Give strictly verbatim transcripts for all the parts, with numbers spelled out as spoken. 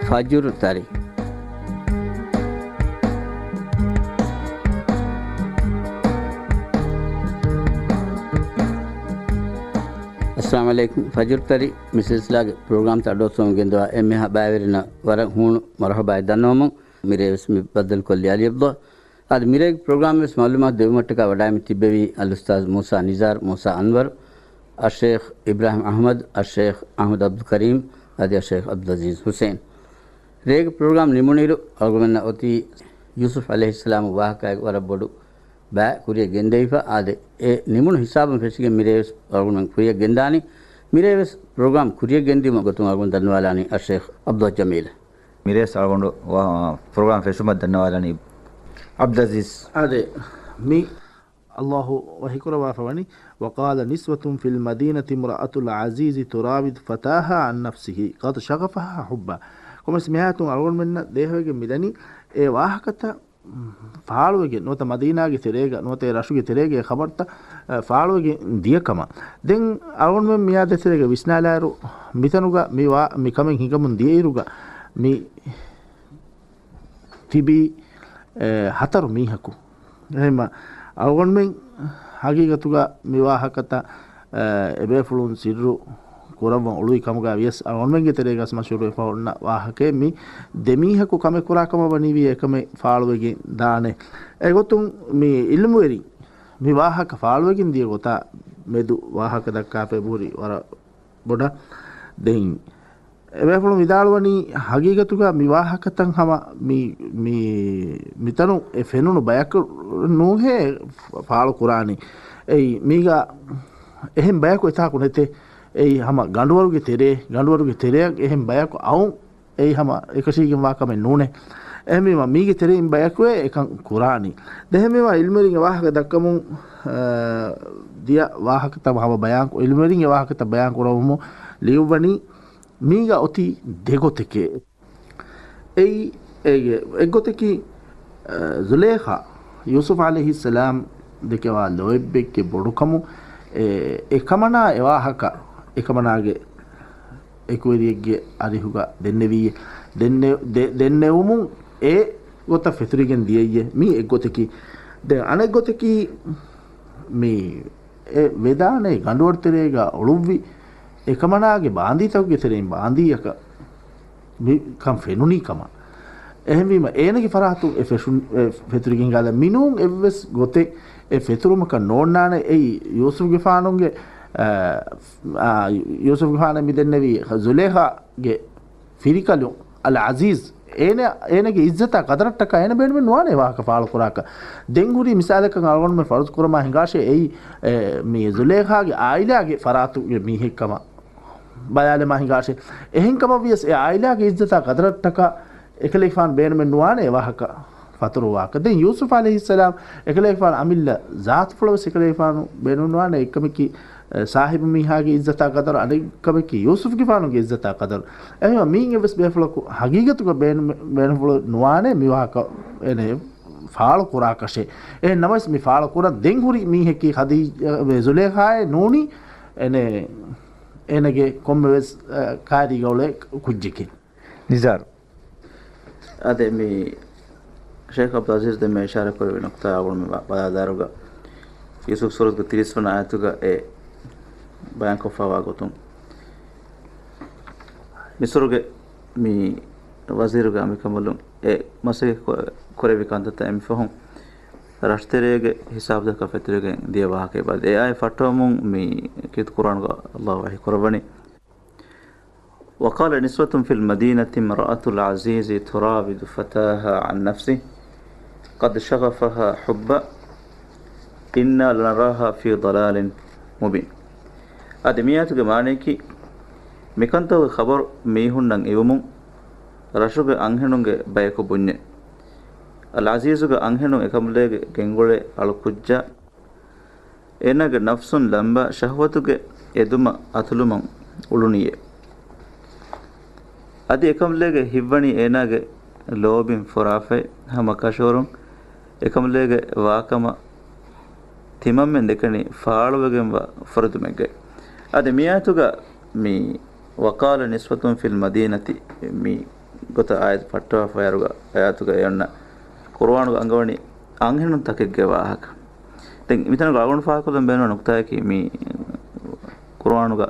ފަޖުރު ތަރި. އައްސަލާމު ޢަލައިކުމް. ފަޖުރު ތަރި މި ސިލްސިލާގެ ޕްރޮގްރާމްތައް އަޑުއައްސަވަމުން ގެންދަވާ އެންމެހާ ބައިވެރިންނަށް ވަރަށް ހޫނު މަރުޙަބާއެއް ދަންނަވަމުން، މިރޭވެސް މި ބައްދަލުކޮށްލީ ޢަލީ ޢަބްދުﷲ. އަދި މިރޭގެ ޕްރޮގްރާމް ވެސް މަޢުލޫމާތު ދެއްވުމަށްޓަކާ ވަޑައިމި ތިއްބެވީ އަލްއުސްތާޛު މޫސާ ނިޒާރު، މޫސާ އަންވަރު، އައްޝޭޚް އިބްރާހިމް އަޙްމަދު، އައްޝޭޚް އަޙްމަދު ޢަބްދުލް ކަރީމް، އަދި އައްޝޭޚް ޢަބްދުލް ޢަޒީޒް ޙުސެއިން. ރޭގެ ޕްރޮގްރާމް ނިމުނުއިރު އަޅުގަނޑުމެންނަށް އޮތީ ޔޫސުފް ޢަލައިހިއްސަލާމް ވާހަކައިގެ ވަރަށް ބޮޑު ބައި ކުރިއަށް ގެންދެވިފަ. އާދެ، އެ ނިމުނު ހިސާބުން ފެށިގެން މިރޭވެސް އަޅުގަނޑުމެން ކުރިއަށް ގެންދާނީ. މިރޭވެސް ޕްރޮގްރާމް ކުރިއަށް ގެންދިއުމަށް ގޮތުން އަޅުގަނޑު ދަންނަވާލާނީ އައްޝޭޚް ޢަބްދުﷲ ޖަމީލަށް. މިރޭވެސް އަޅުގަނޑު ވާ-، ޕްރޮގްރާމް ފެށުމަށް ދަންނަވާލާނީ ޢަބްދުލް ޢަޒީޒް. އާދެ، މި ﷲ ވަޙީކުރައްވާފަ ވަނީ، وقال نسوة في المدينة امرأة العزيز تراود فتاها عن نفسه قد شغفها حبا. ކޮމެސް މިއާޔަތުން އަޅުގަނޑުމެންނަށް ދޭހަވެގެން މިދަނީ އެ ވާހަކަތައް ފާޅުވެގެން ނުވަތަ މަދީނާގެ ތެރޭގަ ނުވަތަ އެ ރަށުގެ ތެރޭގަ އެ ޚަބަރުތައް، އަ، ފާޅުވެގެން ދިޔަ ކަމަށް. ދެން އަޅުގަނޑުމެން މިއާ ދޭތެރޭގަ ވިސްނާލާއިރު، މިތަނުގަ މި ވާ-، މި ކަމެއް ހިނގަމުން ދިޔައިރުގަ މި ތިބީ، އެ، ހަތަރު މީހަކު. އެހެންމަ އަޅުގަނޑުމެން ހަގީގަތުގަ މި ވާހަކަތައް، އެ، އެބޭފުޅުން ސިއްރު ކުރައްވަން އުޅުވި ކަމުގަ ވިޔަސް އަޅުގަނޑުމެންގެ ތެރޭގަސް މަޝްހޫރުވެފަ އޮންނަ ވާހަކައެއް މި ދެމީހަކު ކަމެއް ކުރާ ކަމަށް ވަނީވިއްޔާ އެކަމެއް ފާޅުވެގެން ދާނެ. އެގޮތުން މި ޢިލްމުވެރިން މި ވާހަކަ ފާޅުވެގެން ދިޔަ ގޮތާ މެދު ވާހަކަ ދައްކާފަ އެބަހުރި ވަރަށް ބޮޑަށް. ދެން އެބޭފުޅުން ވިދާޅުވަނީ، ހަގީގަތުގަ މި ވާހަކަތައް ހަމަ މި، މި، މިތަނު އެ ފެނުނު ބަޔަކު ނޫހޭ ފާޅު ކުރާނީ. އެއީ މީގަ އެހެން ބަޔަކު އެތާކު ނެތޭ. އެއީ ހަމަ ގަނޑުވަރުގެ ތެރޭ، ގަނޑުވަރުގެ ތެރެއަށް އެހެން ބަޔަކު އައުން އެއީ ހަމަ އެކަށީގެންވާ ކަމެއް ނޫނޭ. އެހެންވީމަ މީގެ ތެރެއިން ބަޔަކުވެ އެކަން ކުރާނީ. ދެން އެހެންވީމަ ޢިލްމުވެރިންގެ ވާހަކަ ދައްކަމުން، އަ، ދިޔަ ވާހަކަތައް ހަމަ ބަޔާން، ޢިލްމުވެރިންގެ ވާހަކަތައް ބަޔާން ކުރައްވަމުން ލިޔުއްވަނީ. މީގަ އޮތީ ދެގޮތެކޭ. އެއީ، އޭގެ އެއްގޮތަކީ، އަ، ޒުލޭޚާ، ޔޫސުފް ޢަލައިހިއްސަލާމް ދެކެވާ ލޯތްބެއްގެ ބޮޑުކަމު، އެ، އެކަމަނާ އެވާހަކަ، އެކަމަނާގެ އެކުވެރިއެއްގެ އަރިހުގަ ދެންނެވީއޭ. ދެންނެ-، ދެ-، ދެންނެވުމުން އެ ގޮތަށް ފެތުރިގެން ދިޔައީއޭ. މީ އެއްގޮތަކީ. ދެން އަނެއްގޮތަކީ، މީ އެ ވެދާނެ ގަނޑުވަރު ތެރޭގަ އުޅުއްވި އެކަމަނާގެ ބާނދީތަކުގެ ތެރެއިން ބާނދީއަކަށް މިކަން ފެނުނީ ކަމަށް. އެހެންވީމަ، އޭނަގެ ފަރާތުން އެ ފެށުން، އެ ފެތުރިގެން ހިނގާލާ މިނޫން އެއްވެސް ގޮތެއް އެ ފެތުރުމަކަށް ނޯންނާނެ. އެއީ ޔޫސުފްގެފާނުގެ، އާ، އާ، ޔޫސުފްގެފާނަށް މި ދެންނެވީ ޒުލޭޚާގެ ފިރިކަލުން އަލް ޢަޒީޒް، އޭނަ، އޭނަގެ އިއްޒަތާ ޤަދަރަށްޓަކާ އޭނަ ބޭނުމެއް ނުވާނެ ވާހަކަ ފާޅުކުރާކަށް. ދެން ހުރީ މިސާލަކަށް އަޅުގަނޑުމެން ފަރުޟު ކުރަމާ ހިނގާށޭ، އެއީ، އެ، މި ޒުލޭޚާގެ ޢާއިލާގެ ފަރާތުގެ މީހެއްކަމަށް ބަލާލަމާ ހިނގާށޭ. އެހެންކަމަށް ވިޔަސް އެ ޢާއިލާގެ އިއްޒަތާ ޤަދަރަށްޓަކާ އެކަލޭގެފާނު ބޭނުމެއް ނުވާނެ އެ ވާހަކަ ފަތުރުވާކަށް. ދެން ޔޫސުފް ޢަލައިހިއްސަލާމް އެކަލޭގެފާނު އަމިއްލަ ޒާތުފުޅަށް ވެސް އެކަލޭގެފާނު ބޭނުން ނުވާނެ. އެއްކަމަކީ، އެ، ސާހިބު މީހާގެ އިއްޒަތާ ޤަދަރު، އަނެއްކަމަކީ ޔޫސުފްގެފާނުގެ އިއްޒަތާ ޤަދަރު. އެހެންވީމަ މީން އެއްވެސް ބޭފުޅަކު ހަގީގަތުގަ ބޭނު-، ބޭނުންފުޅު ނުވާނެ މި ވާހަކަ އޭނަ ފާޅު ކުރާކަށޭ. އެހެން ނަމަވެސް މި ފާޅު ކުރަން ދެން ހުރި މީހަކީ ޚަދީ-، އެ، ޒުލޭޚާއެއް ނޫނީ އޭނަ، އޭނަގެ ކޮންމެވެސް، އެ، ކާރީގަ އުޅޭ ކުއްޖެކޭ. ނިޒާރު. އާދެ، މި ޝޭޚް ޢަބްދުލް ޢަޒީޒް ދެންމެ އިޝާރާތް ކުރެއްވި ނުކުތާ އަޅުގަނޑު ބަ-، ބަލާލާއިރުގަ، ޔޫސުފް ސޫރަތުގެ ތިރީސް ވަނަ އާޔަތުގަ އެ ބަޔާންކޮށްފައިވާ ގޮތުން، މިޞްރުގެ މި ވަޒީރުގެ އަނބިކަނބަލުން އެ މަސައްކަތް ކު-، ކުރެއްވި ކަންތައްތައް އެންމެ ފަހުން ރަށުތެރޭގެ ހިސާބުތަކަށް ފެތުރިގެން ދިޔަ ވާހަކައެއް ބައްދަލު. އެ އާޔަތް ފައްޓަވަމުން މި ކީރިތި ޤުރްއާނުގަ ﷲ ވަޙީ ކުރައްވަނީ، وقال نسوة في المدينة امرأة العزيز تراود فتاها عن نفسه قد شغفها حبا إنا لنراها في ضلال مبين. އަދި މި އާޔަތުގެ މާނަޔަކީ، މިކަންތަކުގެ ޚަބަރު މީހުންނަށް އިވުމުން، ރަށުގެ އަންހެނުންގެ ބަޔަކު ބުންޏޭ. އަލް ޢަޒީޒުގެ އަންހެނުން އެކަނބަލޭގެ ގެންގުޅޭ އަޅުކުއްޖާ، އޭނާގެ ނަފްސުން ލަނބާ ޝަހްވަތުގެ އެދުމަށް އަތުލުމަށް އުޅުނީއޭ. އަދި އެކަނބަލޭގެ ހިތްވަނީ އޭނާގެ ލޯބިން ފުރާފައި ހަމަ ކަށަވަރުން އެކަނބަލޭގެ ވާކަމަށް ތިމަންމެން ދެކެނީ ފާޅުވެގެންވާ ފުރެދުމެއްގައި. އަދި މި އާޔަތުގަ މި وقال نسوة في المدينة މި ގޮތަށް އާޔަތު ފައްޓަވާފައި އަރުގަ އާޔަތުގަ އެ އޮންނަ ޤުރުއާނުގަ އަންގަވަނީ އަންހެނުން ތަކެއްގެ ވާހަކަ. ދެން މިތަނުގަ އަޅުގަނޑު ފާހަގަކޮށްލަން ބޭނުން ނުކުތާއަކީ މި ޤުރުއާނުގަ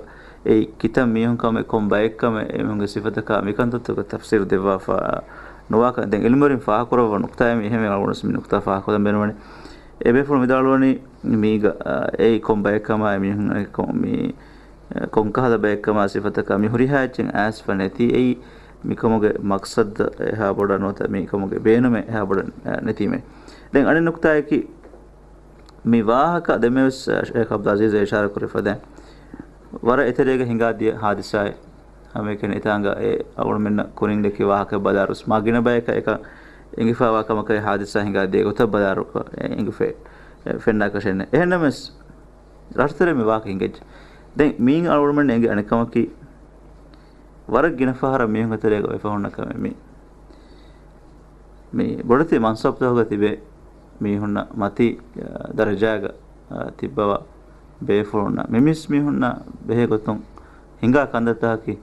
އެއީ ކިތައް މީހުން ކަމެއް ކޮން ބައެއް ކަމެއް އެމީހުންގެ ސިފަތަކާ މިކަންތައްތަކަށް ތަފްސީލު ދެއްވާފަ ނުވާކަން ދެން އިލްމުވެރިން ފާހަގަކުރައްވާ ނުކުތާއެއް މި އެހެންވެ އަޅުގަނޑު މި ނުކުތާ ފާހަގަކޮށްލަން ބޭނުންވަނީ. އެބޭފުޅުން ވިދާޅުވަނީ މީގަ، އާ، އެއީ ކޮން ބައެއްކަމާ އެމީހުން އެ ކޮ-، މި، އެ، ކޮންކަހަލަ ބައެއްކަމާ ސިފަތަކާ މި ހުރިހާ އެއްޗެއް އައިސްފަ ނެތީ އެއީ މިކަމުގެ މަޤްޞަދަށް އެހާ ބޮޑަށް ނުވަތަ މިކަމުގެ ބޭނުމެއް އެހާ ބޮޑަށް، އެ، ނެތީމެ. ދެން އަނެއް ނުކުތާއަކީ މި ވާހަކަ ދެންމެވެސް، އެ، ޝޭޚް އަބްދުލް އަޒީޒް އިޝާރާތް ކުރި ފަދައިން ވަރަށް އެތެރޭގަ ހިނގާދިޔަ ހާދިސާއެއް. ހަމައެކަނި އެތާނގަ އެ އަޅުގަނޑުމެންނަށް ކުރިން ދެއްކި ވާހަކަ ބަލާރުސް މާ ގިނަ ބަޔަކަށް އެކަން އެނގިފައިވާ ކަމަކަށް ހާދިސާ ހިނގާދިޔަ ގޮތަށް ބަލާރު އެނގިފައި ފެންނާކަށެއް ނެތް. އެހެންނަމަވެސް ރަށުތެރޭ މި ވާހަކަ ހިނގައްޖެ. ދެން މީން އަޅުގަނޑުމެން އެނގި އަނެއްކަމަކީ، ވަރަށް ގިނަ ފަހަރަށް މީހުންގެ ތެރޭގަ އޮތްފަ ހުންނަ ކަމެއް މީ. މި ބޮޑެތި މަންސަބުތަކުގަ ތިބޭ މީހުންނަށް މަތީ، އަ، ދަރަޖާގަ، އަ، ތިއްބަވާ ބޭފުޅުންނަށް މި މީސް މީހުންނަށް ބެހޭ ގޮތުން ހިނގާ ކަންތައްތަކަކީ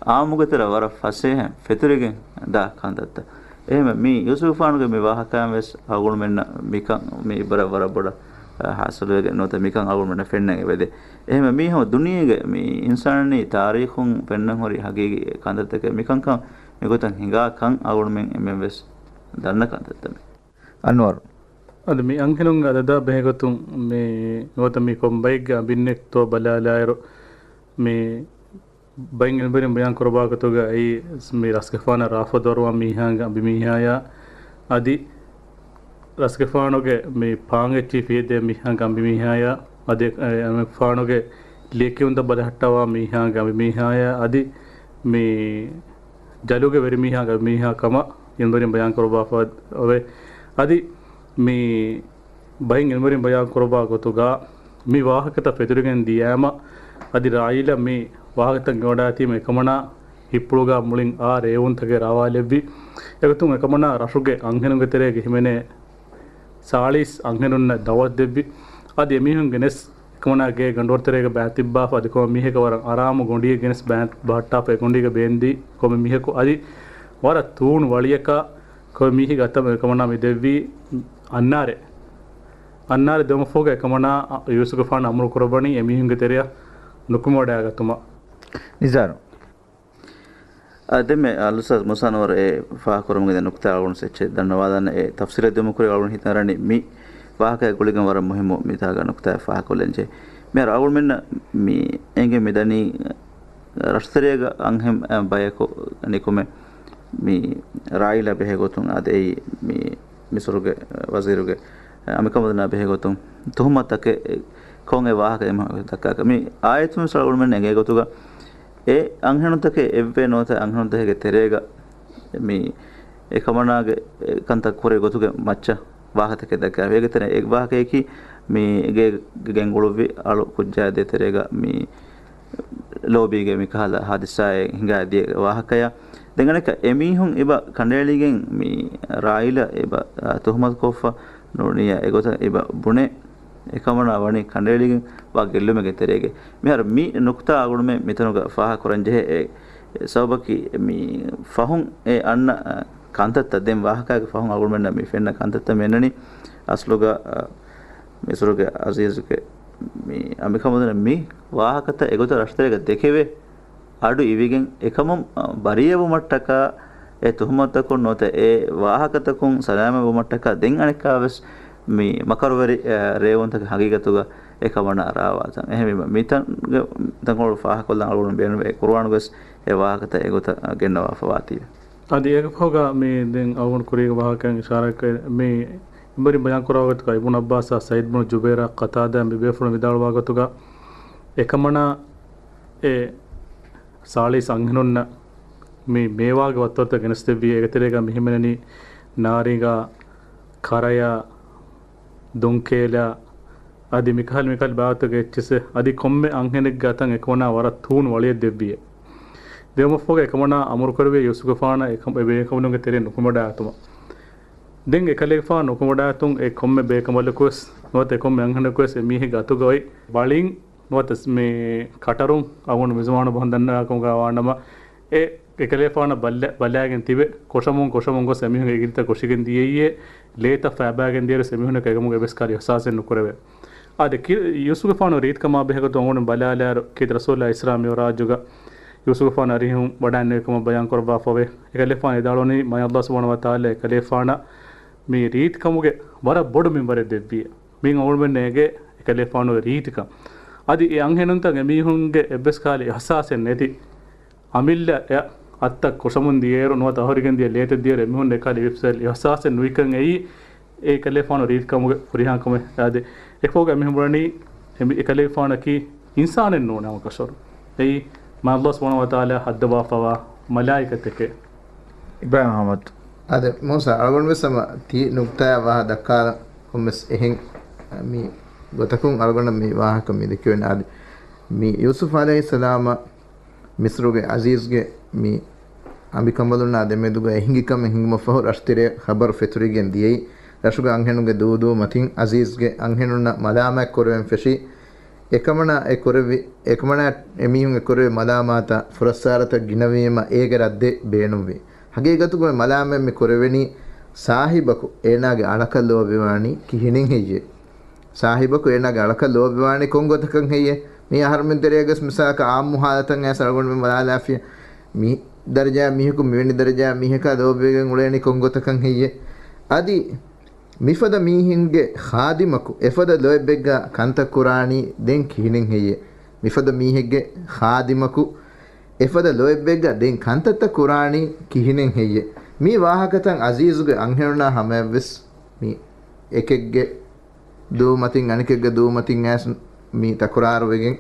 އާއްމުގެ ތެރެ ވަރަށް ފަސޭހައިން ފެތުރިގެން ދާ ކަންތައްތައް. އެހެންވެ، މި ޔޫސުފާނުގެ މި ވާހަކައިން ވެސް އަޅުގަނޑުމެންނަށް މިކަން މި އިބްރަތް ވަރަށް ބޮޑަށް، އަ، ހާސިލުވެގެން ނުވަތަ މިކަން އަޅުގަނޑުމެންނަށް ފެންނަން އެބަދޭ. އެހެންވެ، މީ ހަމަ ދުނިޔޭގެ މި އިންސާނީ ތާރީޚުން ފެންނަން ހުރި ހަގީގީ ކަންތައްތަކެއް. މިކަންކަން މިގޮތަށް ހިނގާ ކަން އަޅުގަނޑުމެން އެންމެން ވެސް ދަންނަ ކަންތައްތައް މި. އަންވަރު. އަދި މި އަންހެނުންގެ އަދަދާ ބެހޭގޮތުން މި ނުވަތަ މި ކޮން ބައެއްގެ އަނބިންނެއްތޯ ބަލާލާއިރު، މި ބައިން އިލްމުވެރިން ބަޔާން ކުރައްވާ ގޮތުގަ އެއީ މި ރަސްގެފާނަށް ރާފަތުވެރިވާ މީހާގެ އަނބިމީހާޔާ އަދި ރަސްގެފާނުގެ މި ޕާނގެއްޗި ފިޔަދޭ މީހާގެ އަނބިމީހާޔާ އަދި އެ، އެ، ފާނުގެ ލިޔެކިޔުންތައް ބަލަހައްޓަވާ މީހާގެ އަނބިމީހާޔާ އަދި މި ޖަލުގެ ވެރިމީހާގެ އަނބިމީހާ ކަމަށް އިލްމުވެރިން ބަޔާން ކުރައްވާފަ އޮވޭ. އަދި މި ބައިން އިލްމުވެރިން ބަޔާން ކުރައްވާ ގޮތުގަ، މި ވާހަކަތައް ފެތުރިގެން ދިޔައިމަ، އަދި ރާއީލަށް މި ވާހަކަތައް ގެންވަޑައިގަތީމަ، އެކަމަނާ ހިއްޕުޅުގަ މުޅިން އާ ރޭވުންތަކެއް ރާވާލެއްވި. އެގޮތުން އެކަމަނާ ރަށުގެ އަންހެނުންގެ ތެރޭގަ ހިމެނޭ ސާޅީސް އަންހެނުންނަށް ދައުވަތު ދެއްވި. އަދި އެމީހުން ގެނެސް އެކަމަނާ ގޭ ގަނޑުވަރު ތެރޭގަ ބައިތިއްބާފަ، އަދި ކޮންމެ މީހަކަށް ވަރަށް އަރާމު ގޮނޑިއެއް ގެނެސް ބައި ބަހައްޓާފަ، އެ ގޮނޑީގަ ބޭންދީ ކޮންމެ މީހަކު އަދި ވަރަށް ތޫނު ވަޅިއަކާ ކޮންމެ މީހެއްގެ އަތަށް އެކަމަނާ މި ދެއްވީ އަންނާރެ. އަންނާރެ ދެވުމަށްފަހުގަ އެކަމަނާ ޔޫސުފްގެފާނަށް އަމުރު ކުރައްވަނީ އެމީހުންގެ ތެރެއަށް ނުކުމެވަޑައިގަތުމަށް. ނިޒާރު. އަ، ދެންމެ އަލްއުސްތާޛް މޫސާ އަންވަރު އެ ފާހަގަކުރަމުން ގެންދާ ނުކުތާ އަޅުގަނޑު އެއްޗެއް ދަންނަވާލާނެ. އެ ތަފްސީލެއް ދިއުމަށް ކުރި އަޅުގަނޑު ހިތަށް އަރަނީ މި ވާހަކައާ ގުޅިގެން ވަރަށް މުހިއްމު މިތާގަ ނުކުތާއެއް ފާހަގަކޮށްލަންޖެހޭ. މިހާރު އަޅުގަނޑުމެންނަށް މި އެނގެން މިދަނީ ރަށުތެރޭގަ އަންހެން ބަޔަކު ނިކުމެ މި ރާއީލާ ބެހޭ ގޮތުން އަދި އެއީ މި މިސުރުގެ ވަޒީރުގެ އަނބިކަނބަލުންނާ ބެހޭ ގޮތުން ތުހުމަތުތަކެއް ކޮން އެއް ވާހަކަ އެމަ ދައްކާކަ. މި އާޔަތުން ވެސް އަޅުގަނޑުމެން އެނގޭ ގޮތުގަ އެ އަންހެނުންތަކެއް އެއްވެ ނުވަތަ އަންހެނުންތަކެއްގެ ތެރޭގަ މި އެކަމަނާގެ ކަންތައް ކުރޭ ގޮތުގެ މައްޗަށް ވާހަކަތަކެއް ދައްކާ. އޭގެ ތެރޭ އެއް ވާހަކަޔަކީ މި ގޭ ގެންގުޅުއްވި އަޅު ކުއްޖާ ދޭ ތެރޭގަ މި ލޯބީގެ މިކަހަލަ ހާދިސާއެއް ހިނގާ ދިޔަ ވާހަކަޔާ. ދެން އަނެއްކާ އެމީހުން އެބަ ކަނޑައެޅިގެން މި ރާއިލަށް އެބަ، އާ، ތުހުމަތުކޮށްފަ ނޫނިއްޔާ އެގޮތަށް އެބަ ބުނެ އެކަމަނާ ވަނީ ކަނޑައެޅިގެން ވާ ގެއްލުމެއްގެ ތެރޭގަ. މިހާރު މި ނުކުތާ އަޅުގަނޑުމެން މިތަނުގަ ފާހަގަކުރަން ޖެހޭ އެއް ސަބަބަކީ މި ފަހުން އެ އަންނަ، އާ، ކަންތައްތައް ދެން ވާހަކާގެ ފަހުން އަޅުގަނޑުމެންނަށް މި ފެންނަ ކަންތައްތައް މި އަންނަނީ އަސްލުގަ، އާ، މިސުރުގެ އަޒީޒުގެ މި އަނބިކަނބަލުން މި ވާހަކަތައް އެގޮތަށް ރަށުތެރޭގަ ދެކެވޭ އަޑު އިވިގެން އެކަމުން، އަ، ބަރީއަވުމަށްޓަކާ އެ ތުހުމަތުތަކުން ނުވަތަ އެ ވާހަކަތަކުން ސަލާމަތްވުމަށްޓަކާ ދެން އަނެއްކާވެސް މި މަކަރުވެރި، އަ، ރޭވުންތަކެއް ހަގީގަތުގަ އެކަމަނާ ރާވާތަން. އެހެންވީމަ މިތަން، ތަންކޮޅު ފާހަގަކޮށްލަން އަޅުގަނޑު ބޭނުންވޭ އެ ޤުރުއާނުގަވެސް އެ ވާހަކަތައް އެގޮތަށް ގެންނަވާފަ ވާތީވެ. އަދި އޭގެ ފަހުގަ މި ދެން އަޅުގަނޑު ކުރީގެ ވާހަކައިން އިޝާރާތްކޮށް މި އިބްރި ބަޔާން ކުރާ ގޮތުގަ އިބްނު ޢައްބާސާ ސަޢީދު ބުނު ޖުބައިރާ ޤަތާދާ މި ބޭފުޅުން ވިދާޅުވާ ގޮތުގަ އެކަމަނާ އެ ސާޅީސް އަންހެނުންނަށް މި މޭވާގެ ވައްތަރުތައް ގެނެސްދެއްވި. އޭގެ ތެރޭގަ މި ހިމެނެނީ ނާރިނގާ، ކަރަޔާ، ދުންކޭލާ، އަދި މިކަހަލަ މިކަހަލަ ބާވަތުގެ އެއްޗިސް އަދި ކޮންމެ އަންހެނެއްގެ އަތަށް އެކަމަނާ ވަރަށް ތޫނު ވަޅިއެއް ދެއްވިއެ. ދެވުމަށްފަހުގަ އެކަމަނާ އަމުރުކުރެއްވިއެ ޔޫސުފްގެފާނަށް އެ ކަ-، އެ ބޭކަނބަލުންގެ ތެރެއިން ނުކުމެވަޑައިގަތުމަށް. ދެން އެކަލޭގެފާނު ނުކުމެވަޑައިގަތުން އެ ކޮންމެ ބޭކަނބަލަކުވެސް ނުވަތަ އެ ކޮންމެ އަންހެނަކުވެސް އެ މީހެއްގެ އަތުގަ އޮތް ވަޅިން ނުވަތަ މި ކަޓަރުން އަޅުގަނޑު މި ޒުވާނު ބަހުން ދަންނަވާކަމުގަ ވާނަމަ، އެ އެކަލޭފާނަށް ބައްލަ-، ބަލާގެން ތިބެ، ކޮށަމުން ކޮށަމުން ގޮސް އެމީހުންގެ އިނގިލިތައް ކޮށިގެން ދިޔައީއޭ، ލޭތައް ފައިބާގެން ދިޔައިރު އެމީހުންނަކަށް އެކަމުގެ އެއްވެސް ކަހަލަ އިހްސާސެއް ނުކުރެވޭ. އާދެ، ކި-، ޔޫސުފުގެފާނު ރީތިކަމާ ބެހޭގޮތުން އަޅުގަނޑު ބަލާލާއިރު، ކީރިތި ރަސޫލާ އިސްރާ މިޢުރާޖުގަ ޔޫސުފުގެފާނު އަރިހުން ވަޑައިންނެވި ކަމަށް ބަޔާން ކުރައްވާފަވޭ. އެކަލޭފާނު ވިދާޅުވަނީ، މާތް ﷲ ސުބްޙާނަހޫ ވަތަޢާލާ އެކަލޭފާނަށް މި ރީތިކަމުގެ ވަރަށް ބޮޑު މިންވަރެއް ދެއްވިއޭ. މިއިން އަޅުގަނޑުމެންނަށް އެނގޭ އެކަލޭފާނުގެ ރީތިކަން. އަދި އެ އަންހެނުންތައް އެމީހުންގެ އެއްވެސް ކަހަލަ އިހްސާސެއް ނެތި، އަމިއްލަ އެ އަތްތައް ކޮށަމުން ދިޔައިރު ނުވަތަ އަހުރިގެން ދިޔަ ލޭތައް ދިޔައިރު އެމީހުން އެކަހަލަ އިހްސާސެއް ނުވިކަން އެއީ، އެ އެކަލޭފާނު ރީތިކަމުގެ ފުރިހަމަ ކަމެއް. އާދެ، އެކަމުގަ އެމީހުން ބުނަނީ، އެ މި-، އެކަލޭފާނަކީ އިންސާނެއް ނޫން ހަމަކަށަވަރު. އެއީ، މާތް ﷲ ސުބްޙާނަހޫ ވަތަޢާލާ ހައްދަވާފަވާ މަލާއިކަތެކޭ. އިބްރާހިމް އަޙްމަދު. އާދެ، މޫސާ، އަޅުގަނޑު ވެސް ހަމަ ތި ނުކްތާއާ ވާހަކަ ދައްކާލަން ކޮންމެސް އެހެން މި ގޮތަކުން އަޅުގަނޑަށް މި ވާހަކަ މި ދެކެވެން. އާދެ، މި ޔޫސުފް ޢަލައިހިއްސަލާމަށް މިޞްރުގެ ޢަޒީޒްގެ މި އަނބިކަނބަލުންނާ ދެމެދުގަ އެ ހިނގި ކަމެއް ހިނގުމަށްފަހު ރަށުތެރޭ ޚަބަރު ފެތުރިގެން ދިޔައީ. ރަށުގެ އަންހެނުންގެ ދޫދޫ މަތިން ޢަޒީޒްގެ އަންހެނުންނަށް މަލާމާތް ކުރެވެން ފެށި، އެކަމަނާ އެ ކުރެއްވި، އެކަމަނާ އެމީހުން އެ ކުރެއްވި މަލާމާތަށް ފުރައްސާރަތައް ގިނަވީމަ އޭގެ ރައްދެއް ބޭނުންވި. ހަގީގަތުގައި މަލާމާތް މި ކުރެވެނީ ސާހިބަކު އޭނާގެ އަޅަކަށް ލޯބިވާނީ ކިހިނެއް ހެއްޔޭ؟ ސާހިބަކު އޭނާގެ އަޅަކަށް ލޯބިވާނީ ކޮން ގޮތަކަށް ހެއްޔޭ؟ މީ އަހަރުމެން ތެރޭގަސް މިސާލަކަށް އާއްމު ހާލަތަށް އައިސް އަޅުގަނޑުމެން ބަލާލާފިޔަ. މި ދަރަޖައި މީހަކު މިވެނި ދަރަޖައި މީހަކާ ލޯބިވެގެން އުޅޭނީ ކޮން ގޮތަކަށް ހެއްޔޭ؟ އަދި މިފަދަ މީހެއްގެ ޚާދިމަކު އެފަދަ ލޯތްބެއްގަ ކަންތައް ކުރާނީ ދެން ކިހިނެއް ހެއްޔޭ؟ މިފަދަ މީހެއްގެ ޚާދިމަކު އެފަދަ ލޯތްބެއްގަ ދެން ކަންތައްތައް ކުރާނީ ކިހިނެއް ހެއްޔޭ؟ މި ވާހަކަތައް ޢަޒީޒުގެ އަންހެނުންނާ ހަމަޔަށްވެސް މި އެކެއްގެ ދޫ މަތިން އަނެކެއްގެ ދޫ މަތިން އައިސް މި ތަކުރާރުވެގެން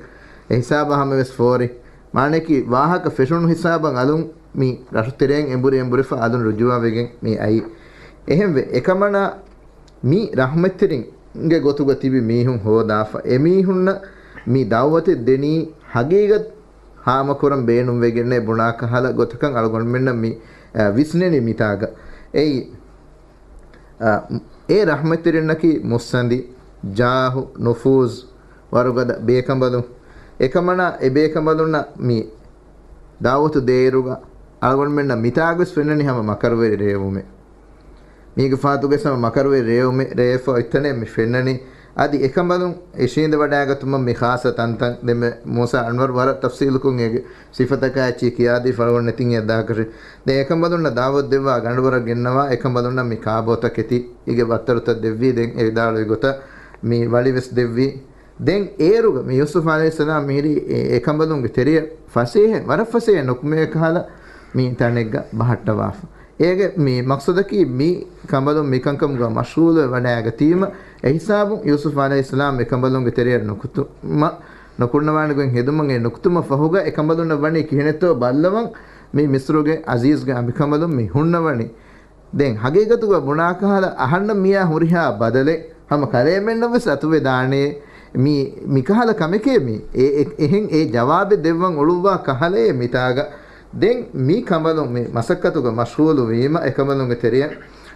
އެ ހިސާބަށް ހަމަވެސް ފޯރި. މާނައަކީ ވާހަކަ ފެށުނު ހިސާބަށް އަލުން މި ރަށުތެރެއިން އެނބުރި އެނބުރިފަ އަލުން ރުޖޫޢަވެގެން މި އައީ. އެހެންވެ، އެކަމަނާ މި ރަޙްމަތްތެރިންގެ ގޮތުގަ ތިބި މީހުން ހޯދާފަ، އެމީހުންނަށް މި ދަޢުވަތެއް ދެނީ ހަގީގަތް ހާމަކުރަން ބޭނުންވެގެންނޭ ބުނާ ކަހަލަ ގޮތަކަށް އަޅުގަނޑުމެންނަށް މި، އަ، ވިސްނެނީ މިތާގަ. އެއީ، އަ، އެ ރަޙްމަތްތެރިންނަކީ މުއްސަނދި، ޖާހު، ނުފޫޒު، ވަރުގަދަ ބޭކަނބަލުން. އެކަމަނާ އެ ބޭކަނބަލުންނަށް މި ދަޢުވަތު ދޭއިރުގަ އަޅުގަނޑުމެންނަށް މިތާގަވެސް ފެންނަނީ ހަމަ މަކަރުވެރި ރޭވުމެއް. މީގެ ފާތުގައި ހަމަ މަކަރުވެރި ރޭވުމެއް ރޭވެފަ އޮތްތަނެއް މި ފެންނަނީ. އަދި އެކަނބަލުން އެ ޝީނދެ ވަޑައިގަތުމަށް މި ޚާއްޞަ ތަންތަން ދެމެ މޫސާ އަންވަރު ވަރަށް ތަފްޞީލުކޮށް އޭގެ ސިފަތަކާ އެއްޗިހި ކިޔާދީފަ އަޅުގަނޑު ނެތިން އެއްދާކަށެއް. ދެން އެކަނބަލުންނަށް ދަޢުވަތު ދެއްވާ ގަނޑުވަރަށް ގެންނަވާ އެކަނބަލުންނަށް މި ކާބޯތައް ކެތި އޭގެ ބައްތަރުތައް ދެއްވީ. ދެން އެ ވިދާޅުވި ގޮތަށް މި ވަޅިވެސް ދެއްވީ. ދެން އޭރުގަ މި ޔޫސުފް ޢަލައިހިއްސަލާމް މިހިރީ އެ، އެކަނބަލުންގެ ތެރެއަށް ފަސޭހަ، ވަރަށް ފަސޭހަ ނުކުމެއް ކަހަލަ މި ތަނެއްގަ ބަހައްޓަވާފަ. އޭގެ މި މަޤްޞަދަކީ މި ކަނބަލުން މިކަންކަމުގަ މަޝްޣޫލުވެ ވަޑައިގަތީމަ، އެހިސާބުން ޔޫސުފް ޢަލައިހިއްސަލާމް އެކަނބަލުންގެ ތެރެއަށް ނުކުތުމަށް، ނުކުންނަވާނެ ގޮތް ހެދުމަށް އެ ނުކުތުމަށް ފަހުގަ އެކަނބަލުންނަށް ވަނީ ކިހިނެއްތޯ ބައްލަވަން މި މިޞްރުގެ ޢަޒީޒްގެ އަނބިކަނބަލުން މި ހުންނަވަނީ. ދެން ހަގީގަތުގަ ބުނާކަހަލަ އަހަންނަށް މިޔާ ހުރިހާ ބަދަލެއް ހަމަ ކަލޭމެންނަށްވެސް އަތުވެދާނެ. މި، މިކަހަލަ ކަމެކޭ މި. އެ، އެ، އެހެން އެ ޖަވާބެއް ދެއްވަން އުޅުއްވާ ކަހަލައޭ މިތާގަ. ދެން މި ކަނބަލުން މި މަސައްކަތުގަ މަޝްޣޫލު ވީމަ، އެކަނބަލުންގެ ތެރެއަށް،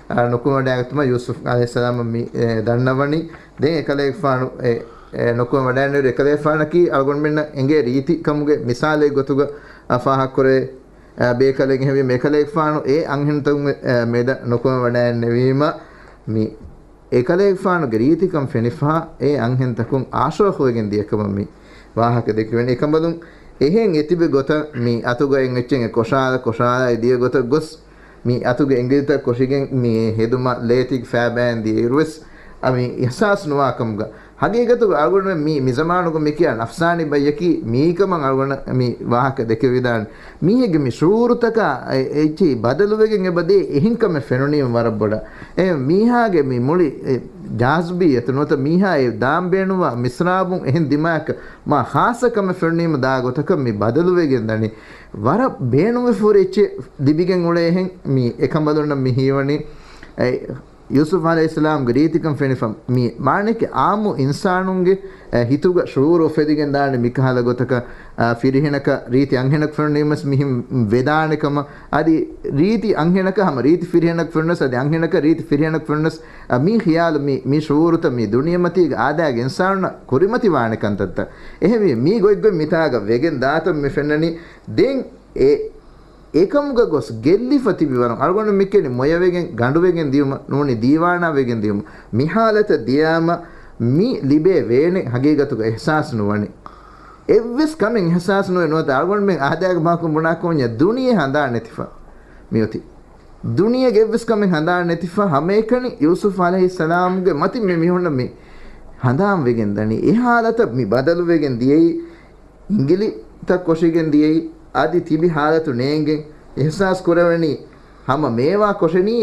އާ، ނުކުމެވަޑައިގަތުމަށް ޔޫސުފް ޢަލައިހިއްސަލާމަށް މި، އެ، ދަންނަވަނީ. ދެން އެކަލޭގެފާނު އެ، އެ، ނުކުމެވަޑައިނުއިރު އެކަލޭގެފާނަކީ އަޅުގަނޑުމެންނަށް އެނގޭ ރީތި ކަމުގެ މިސާލެއް ގޮތުގަ، އާ، ފާހަގަކުރޭ. އާ، ބޭކަލެއް އެހެންވީމަ އެކަލޭގެފާނު އެ އަންހެނުންތަކުން، އާ، މެދަށް ނުކުމެވަޑައިންނެވީމަ، މި އެކަލޭގެފާނުގެ ރީތިކަން ފެނިފަހަ އެ އަންހެނުންތަކުން އާޝޯޚުވެގެން ދިޔަކަމަށް މި ވާހަކަ ދެކެވެނީ. އެކަނބަލުން އެހެން އެތިބި ގޮތަށް މި އަތުގައި އެއްޗެއް އެ ކޮށާލަ ކޮށާލައި ދިޔަ ގޮތަށް ގޮސް، މި އަތުގެ އެނގިލިތައް ކޮށިގެން މި ހެދުމަށް ލޭތި ފައިބައިން ދިޔައިރުވެސް، އަ، މި އިޙްސާސް ނުވާ ކަމުގަ. ހަގީގަތުގަ އަޅުގަނޑުމެން މި، މި ޒަމާނުގަ މި ކިޔާ ނަފްސާނީ ބައްޔަކީ މީކަމަށް އަޅުގަނޑަށް މި ވާހަކަ ދެކެވިދާނެ. މީހެއްގެ މި ޝުޢޫރުތަކާ އެ، އެއްޗެހި ބަދަލުވެގެން އެބަދޭ އެހެން ކަމެއް ފެނުނީމަ ވަރަށް ބޮޑަށް. އެ މީހާގެ މި މުޅި އެ ޖާޒިބިއްޔަތު ނުވަތަ މީހާ އެ ދާން ބޭނުންވާ މިސްރާބުން އެހެން ދިމާއަކަށް މާ ޚާއްޞަ ކަމެއް ފެނުނީމަ ދާ ގޮތަކަށް މި ބަދަލުވެގެން ދަނީ. ވަރަށް ބޭނުންވެފަ ހުރި އެއްޗެއް ލިބިގެން އުޅޭހެން މި އެކަނބަލުންނަށް މި ހީވަނީ. އެ، ޔޫސުފް ޢަލައިހިއްސަލާމްގެ ރީތިކަން ފެނިފަ، މި މާނައަކީ އާއްމު އިންސާނުންގެ، އެ، ހިތުގަ ޝުޢޫރު އުފެދިގެން ދާނެ މިކަހަލަ ގޮތަކަށް، އާ، ފިރިހެނަކަށް ރީތި އަންހެނަކު ފެނުނީމަސް މިހެން ވެދާނެ ކަމަށް. އަދި ރީތި އަންހެނަކަށް ހަމަ ރީތި ފިރިހެނަކު ފެނުނަސް، އަދި އަންހެނަކަށް ރީތި ފިރިހެނަކު ފެނުނަސް، އާ، މި ޚިޔާލު މި، މި ޝުޢޫރުތައް މި ދުނިޔެމަތީގަ އާދައިގެ އިންސާނުންނަށް ކުރިމަތިވާނެ ކަންތައްތައް. އެހެންވީ މީ ގޮތްގޮތް މިތާގަ ވެގެން ދާތަން މި ފެންނަނީ. ދެން އެ އެކަމުގަ ގޮސް ގެއްލިފަ ތިބި ވަރުން އަޅުގަނޑު މިކެނި މޮޔަވެގެން، ގަނޑުވެގެން ދިޔުމަށް ނޫނީ ދީވާނާވެގެން ދިޔުމަށް. މި ހާލަތަށް ދިޔާމަ މި ލިބޭ ވޭނެ ހަގީގަތުގަ އިހްސާސް ނުވަނީ. އެއްވެސް ކަމެއް އިހްސާސް ނުވެ ނުވަތަ އަޅުގަނޑުމެން އާދައިގެ މާކުން ބުނާކަމަށް ދުނިޔެ ހަނދާން ނެތިފަ މިއޮތީ. ދުނިޔޭގެ އެއްވެސް ކަމެއް ހަނދާން ނެތިފަ ހަމައެކަނި ޔޫސުފް ޢަލައިހިއްސަލާމްގެ މަތިން މި މީހުންނަށް މި ހަނދާން ވެގެން ދަނީ. އެ ހާލަތަށް މި ބަދަލު ވެގެން ދިޔައީ، އިނގިލިތައް ކޮށިގެން ދިޔައީ، އަދި ތިބި ހާލަތު ނޭނގެން އިހްސާސް ކުރެވެނީ ހަމަ މޭވާ ކޮށެނީ.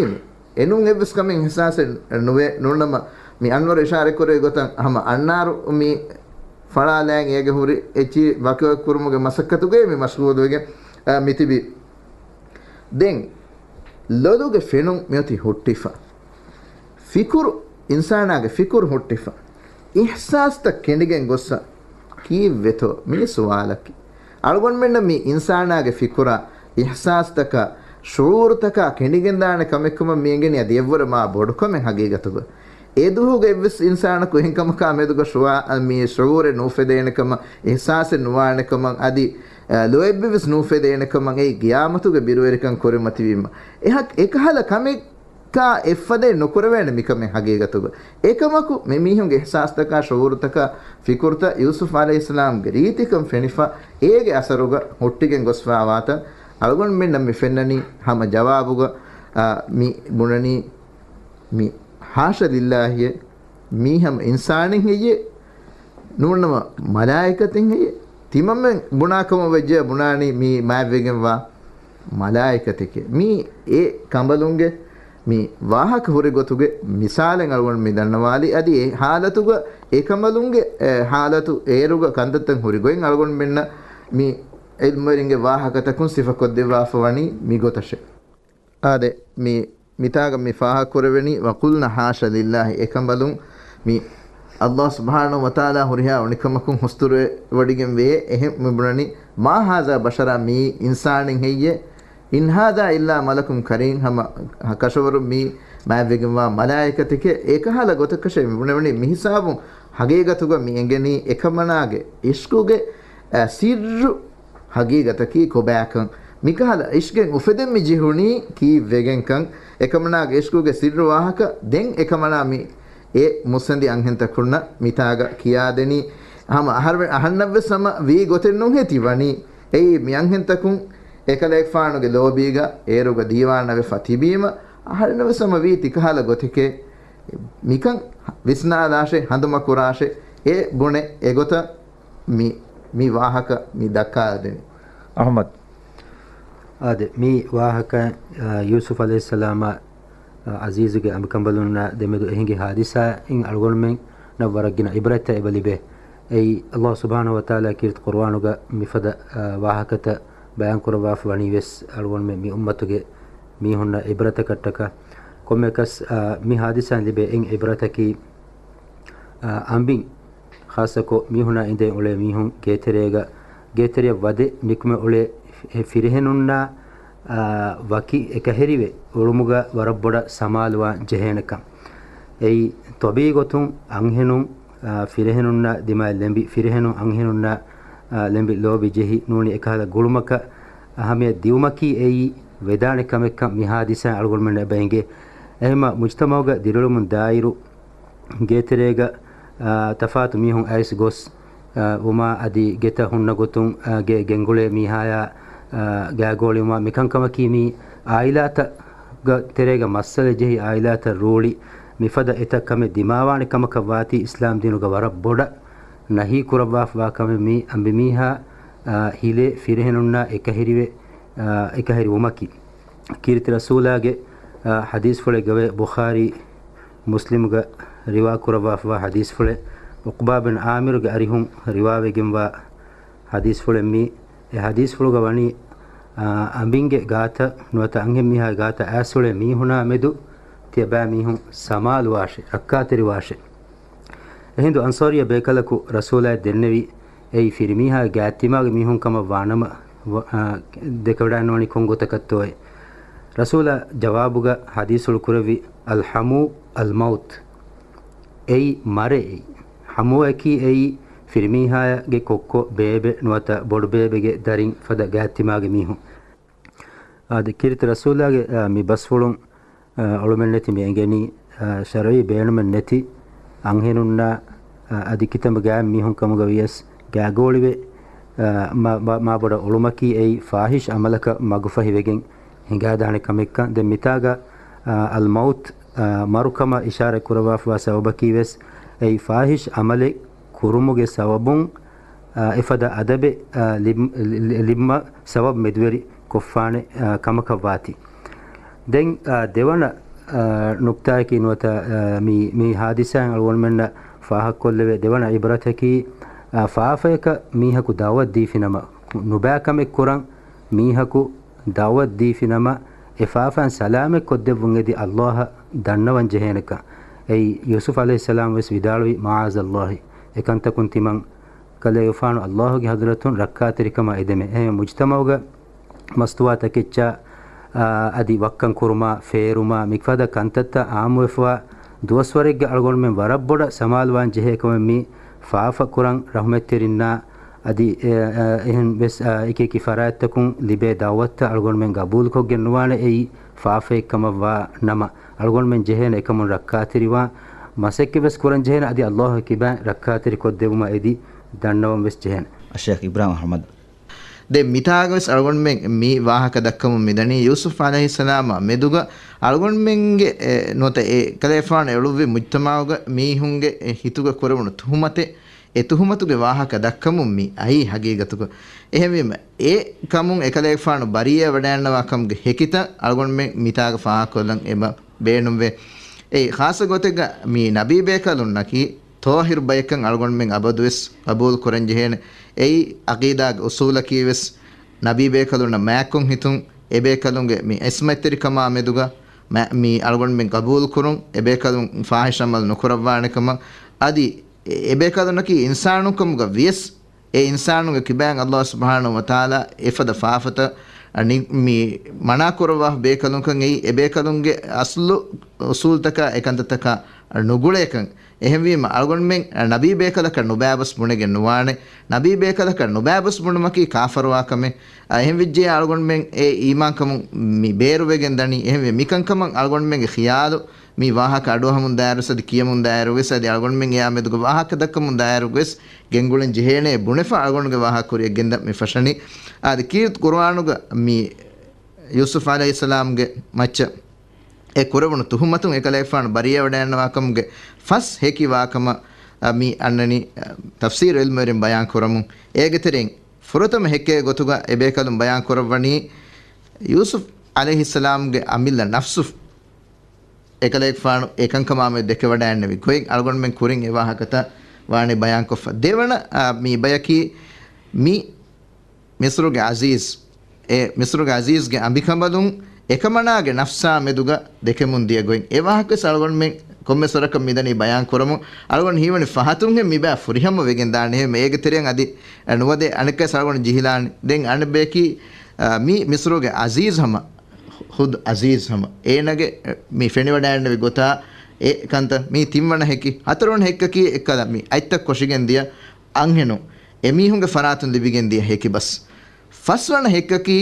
އެނޫން އެއްވެސް ކަމެއް އިހްސާސެއް ނުވޭ. ނޫންނަމަ މި އަންވަރު އިޝާރަތް ކުރެވި ގޮތަށް ހަމަ އަންނާރު މި ފަޅާލައިގެން އޭގެ ހުރި އެއްޗިހި ވަކިވަކި ކުރުމުގެ މަސައްކަތުގައި މި މަޝްޣޫލުވެގެން، އަ، މި ތިބި. ދެން ލޮލުގެ ފެނުން މިއޮތީ ހުއްޓިފަ. ފިކުރު، އިންސާނާގެ ފިކުރު ހުއްޓިފަ. އިހްސާސްތައް ކެނޑިގެން ގޮއްސަ ކީއްވެތޯ؟ މީ ސުވާލަކީ. އަޅުގަނޑުމެންނަށް މި އިންސާނާގެ ފިކުރާ، އިހްސާސްތަކާ، ޝުޢޫރުތަކާ ކެނޑިގެންދާނެ ކަމެއްކަމަށް މި އެނގެނީ އަދި އެއްވުރެ މާ ބޮޑު ކަމެއް ހަގީގަތުގަ. އެ ދުވަހުގަ އެއްވެސް އިންސާނަކު އެހެން ކަމަކާ މެދުގަ ޝުޢާ-، މި ޝުޢޫރެއް ނުއުފެދޭނެ ކަމަށް، އިހްސާސެއް ނުވާނެ ކަމަށް، އަދި، އަ، ލޯތްބެއްވެސް ނުއުފެދޭނެ ކަމަށް، އެއީ ޤިޔާމަތުގެ ބިރުވެރިކަން ކުރިމަތިވީމަ. އެހަ-، އެކަހަލަ ކަމެއް ކާ އެއްފަދައެއް ނުކުރެވޭނެ މިކަމެއް ހަގީގަތުގަ. އެކަމަކު، މި މީހުންގެ އިހްސާސްތަކާ، ޝުޢޫރުތަކާ، ފިކުރުތައް ޔޫސުފް ޢަލައިހިއްސަލާމްގެ ރީތިކަން ފެނިފަ، އޭގެ އަސަރުގަ ހުއްޓިގެން ގޮސްފާވާތަން އަޅުގަނޑުމެންނަށް މި ފެންނަނީ ހަމަ ޖަވާބުގަ، އާ، މި ބުނަނީ މި ޙާޝަ ލިއްލާހިއޭ، މީ ހަމަ އިންސާނެއް ހެއްޔޭ؟ ނޫންނަމަ މަލާއިކަތެއް ހެއްޔޭ؟ ތިމަންމެން ބުނާކަމަށް ވެއްޖެ ބުނާނީ މީ މާތްވެގެންވާ މަލާއިކަތެކޭ. މީ އެ ކަނބަލުންގެ މި ވާހަކަ ހުރި ގޮތުގެ މިސާލެއް އަޅުގަނޑު މި ދަންނަވާލީ. އަދި އެ ހާލަތުގަ އެ ކަނބަލުންގެ، އެ، ހާލަތު އޭރުގަ ކަންތައްތައް ހުރި ގޮތް އަޅުގަނޑުމެންނަށް މި ޢިލްމުވެރިންގެ ވާހަކަތަކުން ސިފަކޮށްދެއްވާފަ ވަނީ މި ގޮތަށެ. އާދެ، މި، މިތާގަ މި ފާހަގަކުރެވެނީ، وَقُلْنَ حَاشَ لِلَّهِ، އެކަނބަލުން މި ﷲ ސުބްޙާނަހޫ ވަތަޢާލާ ހުރިހާ އުނިކަމަކުން ހުސްތުރުވެވޮޑިގެން ވޭ، އެހެން މި ބުނަނީ، مَا هَٰذَا بَشَرًا، މީ އިންސާނެއް ހެއްޔޭ؟ إِنْ هَٰذَا إِلَّا مَلَكٌ كَرِيمٌ، ހަމަ ކަށަވަރުން މީ މާތްވެގެންވާ މަލާއިކަތެކޭ. އެކަހަލަ ގޮތަކަށެ މި ބުނެވެނީ. މިހިސާބުން ހަގީގަތުގަ މި އެނގެނީ އެކަމަނާގެ އިޝްޤުގެ، އަ، ސިއްރު ހަގީގަތަކީ ކޮބާކަން. މިކަހަލަ އިޝްޤެއް އުފެދެން މި ޖެހުނީ ކީއްވެގެންކަން. އެކަމަނާގެ އިޝްޤުގެ ސިއްރު ވާހަކަ ދެން އެކަމަނާ މި އެ މުއްސަނދި އަންހެންތަކުންނަށް މިތާގަ ކިޔާދެނީ. ހަމަ އަހަރުމެން އަހަންނަށްވެސް ހަމަ ވީ ގޮތެއް ނޫންހޭ ތި ވަނީ. އެއީ މި އަންހެންތަކުން އެކަލޭގެފާނުގެ ލޯބީގަ އޭރުގަ ދީވާނާވެފަ ތިބީމަ، އަހަރެންނަށްވެސް ހަމަ ވީ ތިކަހަލަ ގޮތެކޭ. މިކަން ވިސްނާލާށޭ، ހަނދުމަކުރާށޭ. އެ ބުނެ އެގޮތަށް މި، މި ވާހަކަ މި ދައްކާލަދެނީ. އަޙްމަދު. އާދެ، މި ވާހަކަ، އާ، ޔޫސުފް ޢަލައިހިއްސަލާމާ، އާ، ޢަޒީޒުގެ އަނބިކަނބަލުންނާ ދެމެދު އެހިނގި ޙާދިސާއިން އަޅުގަނޑުމެންނަށް ވަރަށް ގިނަ ޢިބްރަތްތައް އެބަ ލިބޭ. އެއީ، ﷲ ސުބްޙާނަހޫ ވަތަޢާލާ ކީރިތި ޤުރުއާނުގަ މިފަދަ، އާ، ވާހަކަތައް ބަޔާންކުރައްވާފަ ވަނީވެސް އަޅުގަނޑުމެން މި އުއްމަތުގެ މީހުންނަށް ޢިބްރަތަކަށްޓަކާ. ކޮންމެއަކަސް، އާ، މި ޙާދިސާއިން ލިބޭ އެއް ޢިބްރަތަކީ، އާ، އަނބިން ޚާއްޞަކޮށް މީހުނާ އިނދެ އުޅޭ މީހުން ގޭތެރޭގަ، ގޭތެރެއަށް ވަދެ ނިކުމެ އުޅޭ އެ ފިރިހެނުންނާ، އާ، ވަކި އެކަހެރިވެ އުޅުމުގަ ވަރަށް ބޮޑަށް ސަމާލުވާން ޖެހޭނެކަން. އެއީ، ޠަބީޢީ ގޮތުން އަންހެނުން، އާ، ފިރިހެނުންނާ ދިމާއަށް ލެނބި، ފިރިހެނުން އަންހެނުންނާ، އާ، ލެނބި ލޯބި ޖެހި ނޫނީ އެކަހަލަ ގުޅުމަކަށް އަހައްމިއްޔަތް ދިއުމަކީ އެއީ ވެދާނެ ކަމެއްކަން މި ޙާދިސާ އަޅުގަނޑުމެންނަށް އެބަ އެނގޭ. އެހެންމަ މުޖްތަމަޢުގަ ދިރިއުޅުމުން ދާއިރު، ގޭތެރޭގަ، އާ، ތަފާތު މީހުން އައިސް ގޮސް، އާ، ވުމާ އަދި ގެތައް ހުންނަ ގޮތުން، އާ، ގެ ގެންގުޅޭ މީހާޔާ، އާ، ގާގޯޅިވުމާ މިކަންކަމަކީ މީ އާއިލާތައްގަ ތެރޭގަ މައްސަލަ ޖެހި އާއިލާތައް ރޫޅި މިފަދަ އެތައް ކަމެއް ދިމާވާނެ ކަމަކަށް ވާތީ އިސްލާމް ދީނުގަ ވަރަށް ބޮޑަށް ނަހީ ކުރައްވާފަވާ ކަމެއް މީ އަނބިމީހާ، އާ، ހިލޭ ފިރިހެނުންނާ އެކަހެރިވެ، އާ، އެކަހެރި ވުމަކީ. ކީރިތި ރަސޫލާގެ، އާ، ޙަދީޘްފުޅެއްގަވޭ ބުޚާރީ މުސްލިމުގަ ރިވާ ކުރައްވާފަވާ ޙަދީޘްފުޅެއް، ޢުޤްބާ ބިން ޢާމިރުގެ އަރިހުން ރިވާވެގެންވާ ޙަދީޘްފުޅެއް މީ. އެ ޙަދީޘްފުޅުގަ ވަނީ، އާ، އަނބިންގެ ގާތަށް ނުވަތަ އަންހެންމީހާގެ ގާތަށް އައިސްއުޅޭ މީހުނާ މެދު ތިޔަބައިމީހުން ސަމާލުވާށޭ، ރައްކާތެރިވާށޭ. އެހިނދު އަންޞާރިއްޔަ ބޭކަލަކު ރަސޫލާއަށް ދެންނެވި، އެއީ ފިރިމީހާގެ ގާތްތިމާގެ މީހުން ކަމަށް ވާނަމަ، ވަ-، އާ، ދެކެވަޑައިނުވަނީ ކޮން ގޮތަކަށްތޯއޭ؟ ރަސޫލާ ޖަވާބުގަ ޙަދީޘްފުޅު ކުރެއްވި، الحمو الموت. އެއީ މަރޭ އެއީ. ޙަމޫއަކީ އެއީ ފިރިމީހާޔަށް ގެ ކޮއްކޮ ބޭބެ ނުވަތަ ބޮޑުބޭބެގެ ދަރިން ފަދަ ގާތްތިމާގެ މީހުން. އާދެ، ކީރިތި ރަސޫލާގެ، އާ، މި ބަސްފުޅުން، އާ، އޮޅުމެއްނެތި މި އެނގެނީ، އާ، ޝަރުޢީ ބޭނުމެއް ނެތި އަންހެނުންނާ، އާ، އަދި ކިތަނބު ގާތް މީހުން ކަމުގަ ވިޔަސް ގާގޯޅިވެ، އާ، މާ-، މާ-، މާބޮޑަށް އޮޅުމަކީ އެއީ ފާޙިޝް ޢަމަލަކަށް މަގުފަހިވެގެން ހިނގާދާނެ ކަމެއްކަން. ދެން މިތާގަ، އާ، އަލްމައުތް، އާ، މަރުކަމަށް އިޝާރަތް ކުރައްވާފަވާ ސަބަބަކީ ވެސް އެއީ ފާޙިޝް ޢަމަލެއް ކުރުމުގެ ސަބަބުން، އާ، އެފަދަ އަދަބެއް، އާ، ލިބް-، ލި-، ލި-، ލިބުމަށް ސަބަބު މެދުވެރި ކޮށްފާނެ، އާ، ކަމަކަށް ވާތީ. ދެން، އާ، ދެވަނަ، އާ، ނުކްތާއަކީ ނުވަތަ، އާ، މި، މި ހާދިސާއިން އަޅުގަނޑުމެންނަށް ފާހަގަކޮށްލެވޭ ދެވަނަ ޢިބްރަތަކީ، އާ، ފާފަޔަކަށް މީހަކު ދަޢުވަތު ދީފިނަމަ، ނުބައި ކަމެއް ކުރަން މީހަކު ދަޢުވަތު ދީފިނަމަ، އެ ފާފައިން ސަލާމަތް ކޮށްދެއްވުން އެދި ﷲ އަށް ދަންނަވަން ޖެހޭނެކަން. އެއީ ޔޫސުފް ޢަލައިހިއްސަލާމް ވެސް ވިދާޅުވި، "މަޢާޛަﷲ، އެކަންތަކުން ތިމަން ކަލޭގެފާނު ﷲ ގެ ޙަޟްރަތުން ރައްކާތެރިކަމާ އެދެމޭ." އެހެން މުޖްތަމަޢުގަ މަސްތުވާ ތަކެއްޗާ، އާ، އަދި ވައްކަން ކުރުމާ، ފޭރުމާ، މިފަދަ ކަންތައްތައް އާއްމުވެފަވާ ދުވަސްވަރެއްގަ އަޅުގަނޑުމެން ވަރަށް ބޮޑަށް ސަމާލުވާން ޖެހޭ ކަމެއް މީ ފާފަ ކުރަން ރަޙުމަތްތެރިންނާ އަދި، އެ، އެ، އެހެން ވެސް، އާ، އެކި އެކި ފަރާތްތަކުން ލިބޭ ދަޢުވަތުތައް އަޅުގަނޑުމެން ގަބޫލުކޮށްގެން ނުވާނެ. އެއީ ފާފައެއްކަމަށް ވާ ނަމަ، އަޅުގަނޑުމެން ޖެހޭނެ އެކަމުން ރައްކާތެރިވާން މަސައްކަތް ވެސް ކުރަން ޖެހޭނެ. އަދި ﷲ އަށް ކިބައިން ރައްކާތެރި ކޮށްދެވުމަށް އެދި ދަންނަވަން ވެސް ޖެހޭނެ. އައްޝައިޚް އިބްރާހިމް އަޙްމަދު. ދެން މިތާގަ ވެސް އަޅުގަނޑުމެން މި ވާހަކަ ދައްކަމުން މިދަނީ ޔޫސުފް ޢަލައިހިއްސަލާމާ މެދުގަ އަޅުގަނޑުމެންގެ، އެ، ނުވަތަ އެ ކަލޭފާނު އެޅުއްވި މުޖްތަމަޢުގަ މީހުންގެ، އެ، ހިތުގަ ކުރެވުނު ތުހުމަތެއް، އެ ތުހުމަތުގެ ވާހަކަ ދައްކަމުން މި އައީ ހަގީގަތުގަ. އެހެންވީމަ، އެ ކަމުން އެކަލޭގެފާނު ބަރީއަތް ވަޑައިގަންނަވާ ކަމުގެ ހެކިތައް އަޅުގަނޑުމެން މިތާގަ ފާހަގަކޮށްލަން އެބަ ބޭނުންވޭ. އެއީ ޚާއްޞަ ގޮތެއްގަ މި ނަބީ ބޭކަލުންނަކީ ޠާހިރު ބަޔަކަށް އަޅުގަނޑުމެން އަބަދުވެސް ޤަބޫލު ކުރަން ޖެހޭނެ. އެއީ ޢަޤީދާގެ އުޞޫލަކީ ވެސް ނަބީ ބޭކަލުންނަށް މާތްކޮށް ހިތުން، އެބޭކަލުންގެ މި ޢިޞްމަތްތެރިކަމާ މެދުގަ މަ-، މި އަޅުގަނޑުމެން ޤަބޫލު ކުރުން، އެބޭކަލުން ފާޙިޝް ޢަމަލު ނުކުރައްވާނެ ކަމަށް، އަދި އެ-، އެބޭކަލުންނަކީ އިންސާނުން ކަމުގަ ވިޔަސް، އެ އިންސާނުންގެ ކިބައިން ﷲ ސުބްޙާނަހޫ ވަތަޢާލާ އެފަދަ ފާފަތައް ނި-، މި މަނާ ކުރައްވާ ބޭކަލުންކަން އެއީ، އެބޭކަލުންގެ އަޞްލު އުޞޫލުތަކާ އެކަންތައްތަކާ ނުގުޅޭކަން. އެހެންވީމަ، އަޅުގަނޑުމެން ނަބީ ބޭކަލަކަށް ނުބައިބަސް ބުނެގެން ނުވާނެ. ނަބީ ބޭކަލަކަށް ނުބައިބަސް ބުނުމަކީ ކާފަރުވާ ކަމެއް. އަ، އެހެންވެއްޖެޔާ އަޅުގަނޑުމެން އެ އީމާންކަމުން މި ބޭރުވެގެން ދަނީ. އެހެންވެ، މިކަންކަމަށް އަޅުގަނޑުމެންގެ ޚިޔާލު މި ވާހަކަ އަޑުއަހަމުން ދާއިރު ވެސް އަދި ކިޔަމުން ދާއިރު ވެސް އަދި އަޅުގަނޑުމެން އެއާ މެދުގަ ވާހަކަ ދައްކަމުން ދާއިރު ވެސް ގެންގުޅެން ޖެހޭނޭ ބުނެފަ އަޅުގަނޑުގެ ވާހަކަ ކުރިއަށް ގެންދަން މި ފަށަނީ. އާދެ، ކީރިތި ޤުރުއާނުގަ މި ޔޫސުފް ޢަލައިހިއްސަލާމްގެ މައްޗަށް އެ ކުރެވުނު ތުހުމަތުން އެކަލޭގެފާނު ބަރީއަތް ވަޑައިގަންނަވާކަމުގެ ފަސް ހެކި ވާކަމަށް، އަ، މި އަންނަނީ، އަ، ތަފްސީރު ޢިލްމުވެރިން ބަޔާން ކުރަމުން. އޭގެ ތެރެއިން ފުރަތަމަ ހެކޭ ގޮތުގަ އެބޭކަލުން ބަޔާން ކުރައްވަނީ، ޔޫސުފް ޢަލައިހިއްސަލާމްގެ އަމިއްލަ ނަފްސު އެކަލޭގެފާނު އެކަންކަމާމެދު ދެކެވަޑައިގެންނެވި ގޮތް އަޅުގަނޑުމެން ކުރިން އެ ވާހަކަތައް ވާނީ ބަޔާންކޮށްފަ. ދެވަނަ، އާ، މި ބަޔަކީ މި މިޞްރުގެ ޢަޒީޒް، އެ މިޞްރުގެ ޢަޒީޒްގެ އަނބިކަނބަލުން އެކަމަނާގެ ނަފްސާ މެދުގަ ދެކެމުން ދިޔަ ގޮތް. އެ ވާހަކަވެސް އަޅުގަނޑުމެން ކޮންމެސް ވަރަކަށް މިދަނީ ބަޔާން ކުރަމުން. އަޅުގަނޑު ހީވަނީ ފަހަތުންހެން މިބާ ފުރިހަމަ ވެގެން ދާނެހެން އޭގެ ތެރެއަށް އަދި، އަ، ނުވަދެ އަނެއްކަސް އަޅުގަނޑު ޖިހިލާނެ. ދެން އަނެއްބަޔަކީ، އަ، މި މިޞްރުގެ ޢަޒީޒް ހަމަ، ޚުދު ޢަޒީޒް ހަމަ އޭނަގެ، އެ، މި ފެނިވަޑައިގެންނެވި ގޮތާ އެ ކަންތައް. މީ ތިންވަނަ ހެކި. ހަތަރުވަނަ ހެއްކަކީ އެއްކަލަ މި އަތްތައް ކޮށިގެން ދިޔަ އަންހެނުން އެމީހުންގެ ފަރާތުން ލިބިގެން ދިޔަ ހެކިބަސް. ފަސްވަނަ ހެއްކަކީ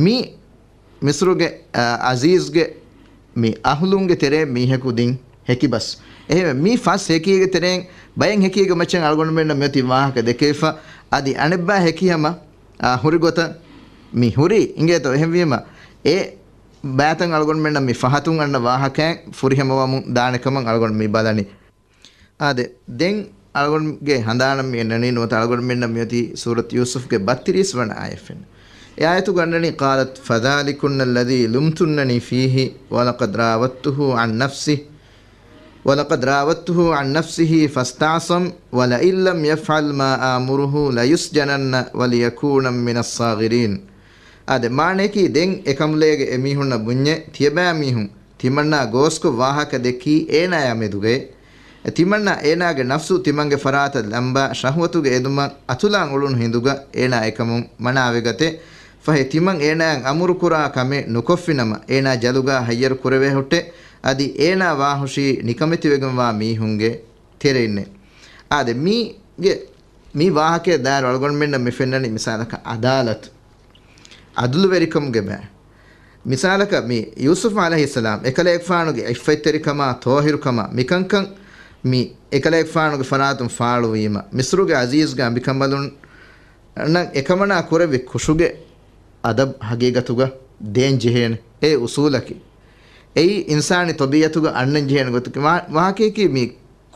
މި މިޞްރުގެ، އަ، ޢަޒީޒްގެ މި އަހުލުންގެ ތެރޭ މީހަކު ދިން ހެކިބަސް. އެހެންވެ، މި ފަސް ހެކީގެ ތެރެއިން ބައެއް ހެކީގެ މައްޗަށް އަޅުގަނޑުމެންނަށް މިއޮތީ ވާހަކަ ދެކެވިފަ، އަދި އަނެއްބާ ހެކި ހަމަ، އާ، ހުރި ގޮތަށް މި ހުރީ އިނގޭތޯ. އެހެންވީމަ، އެ ބައިތައް އަޅުގަނޑުމެންނަށް މި ފަހަތުން އަންނަ ވާހަކައިން ފުރިހަމަވަމުން ދާނެ ކަމަށް އަޅުގަނޑު މި ބަލަނީ. އާދެ، ދެން އަޅުގަނޑުގެ ހަނދާނަށް މި އެންނަނީ ނުވަތަ އަޅުގަނޑުމެންނަށް މިއޮތީ ސޫރަތު ޔޫސުފްގެ ބައްތިރީސް ވަނަ އާޔަތް ފެންނަ. އެ އާޔަތުގަ އަންނަނީ، قالت فذلكن الذي لمتنني فيه ولقد راودته عن نفسه ولقد راودته عن نفسه فاستعصم ولئن لم يفعل ما آمره ليسجنن وليكون من الصاغرين. އާދެ، މާނަޔަކީ ދެން އެކަނބުލޭގެ އެމީހުންނަށް ބުންޏޭ، ތިޔަބައިމީހުން ތިމަންނާ ގޯސްކޮށް ވާހަކަ ދެއްކީ އޭނާޔާ މެދުގައޭ. ތިމަންނާ އޭނާގެ ނަފްސު ތިމަންގެ ފަރާތަށް ލަނބާ ޝަހުވަތުގެ އެދުމަށް އަތުލާން އުޅުނު ހިނދުގަ އޭނާ އެކަމުން މަނާވެގަތޭ. ފަހެ ތިމަން އޭނާއަށް އަމުރުކުރާ ކަމެއް ނުކޮށްފިނަމަ، އޭނާ ޖަލުގާ ހައްޔަރު ކުރެވޭ ހުއްޓޭ. އަދި އޭނާ ވާހުށީ ނިކަމެތިވެގެންވާ މީހުންގެ ތެރެއިންނޭ. އާދެ، މީގެ، މި ވާހަކަޔަށް ދާއިރު އަޅުގަނޑުމެންނަށް މި ފެންނަނީ މިސާލަކަށް ޢަދާލަތު، ޢަދުލުވެރިކަމުގެ ބައި. މިސާލަކަށް މި ޔޫސުފް ޢަލައިހިއްސަލާމް އެކަލޭގެފާނުގެ ޢިއްފަތްތެރިކަމާ ޠާހިރުކަމާ މިކަންކަން މި އެކަލޭގެފާނުގެ ފަރާތުން ފާޅުވީމަ، މިޞްރުގެ ޢަޒީޒްގެ އަނބިކަނބަލުންނަށް އެކަމަނާ ކުރެއްވި ކުށުގެ އަދަބު ޙަޤީޤަތުގަ ދޭން ޖެހޭނެ. އެ އުޞޫލަކީ. އެއީ އިންސާނީ ޠަބީޢަތުގަ އަންނަން ޖެހޭނެ ގޮތަކީ. ވާ-، ވާހަކަޔަކީ މި